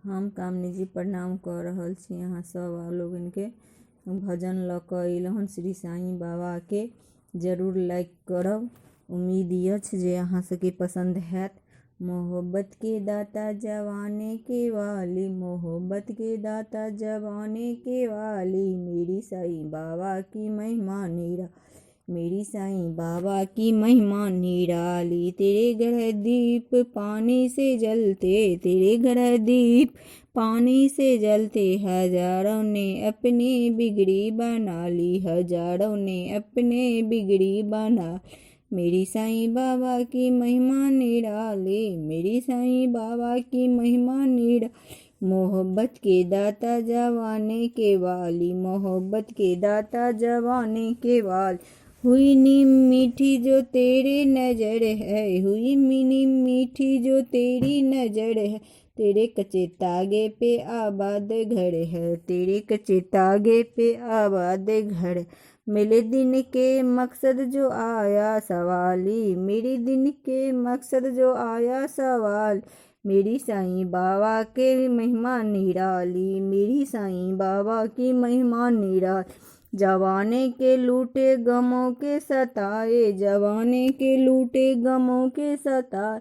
हम कामिनीजी प्रणाम कऽ रहल छी अहाँ सब लोगनके। भजन लऽ कऽ अयलहुँ हन श्री साईं बाबाके। जरूर लाइक करब। उम्मीद अछि जे अहाँ सबके पसन्द हैत। मोहब्बत के दाता जवाने के वाली, मोहब्बत के दाता जवाने के वाली, मेरी साईं बाबा की महिमा निराली, मेरी साईं बाबा की महिमा निराली। तेरे घर दीप पानी से जलते, तेरे घर दीप पानी से जलते, हजारों ने अपनी बिगड़ी बना ली, हजारों ने अपने बिगड़ी बना। मेरी साईं बाबा की महिमा निराली, मेरी साईं बाबा की महिमा निराली। मोहब्बत के दाता जवाने के वाली, मोहब्बत के दाता जवाने के वाली। हुई नीम मीठी जो तेरे नजर है, हुई नीम मीठी जो तेरी नजर है, तेरे कच्चे तागे पे आबाद घर है, तेरे कच्चे तागे पे आबाद घर। मेरे दिन के मकसद जो आया सवाली, मेरे दिन के मकसद जो आया सवाल, मेरी साईं बाबा के महिमा निराली, मेरी साईं बाबा की महिमा निराली। जवाने के लूटे गमों के सताए, जवाने के लूटे गमों के सताए,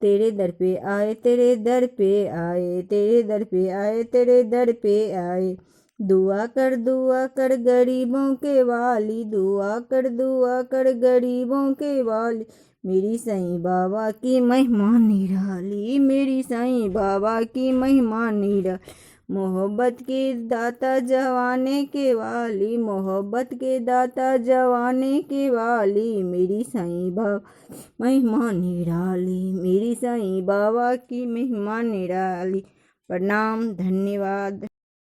तेरे दर पे आए, तेरे दर पे आए, तेरे दर पे आए, तेरे दर पे आए। दुआ कर गरीबों के वाली, दुआ कर गरीबों के वाली, मेरी साईं बाबा की महिमा निराली, मेरी साईं बाबा की महिमा निराली। मोहब्बत के दाता जवाने के वाली, मोहब्बत के दाता जवाने के वाली, मेरी साईं बाबा महिमा निराली, मेरी साईं बाबा की महिमा निराली। प्रणाम, धन्यवाद।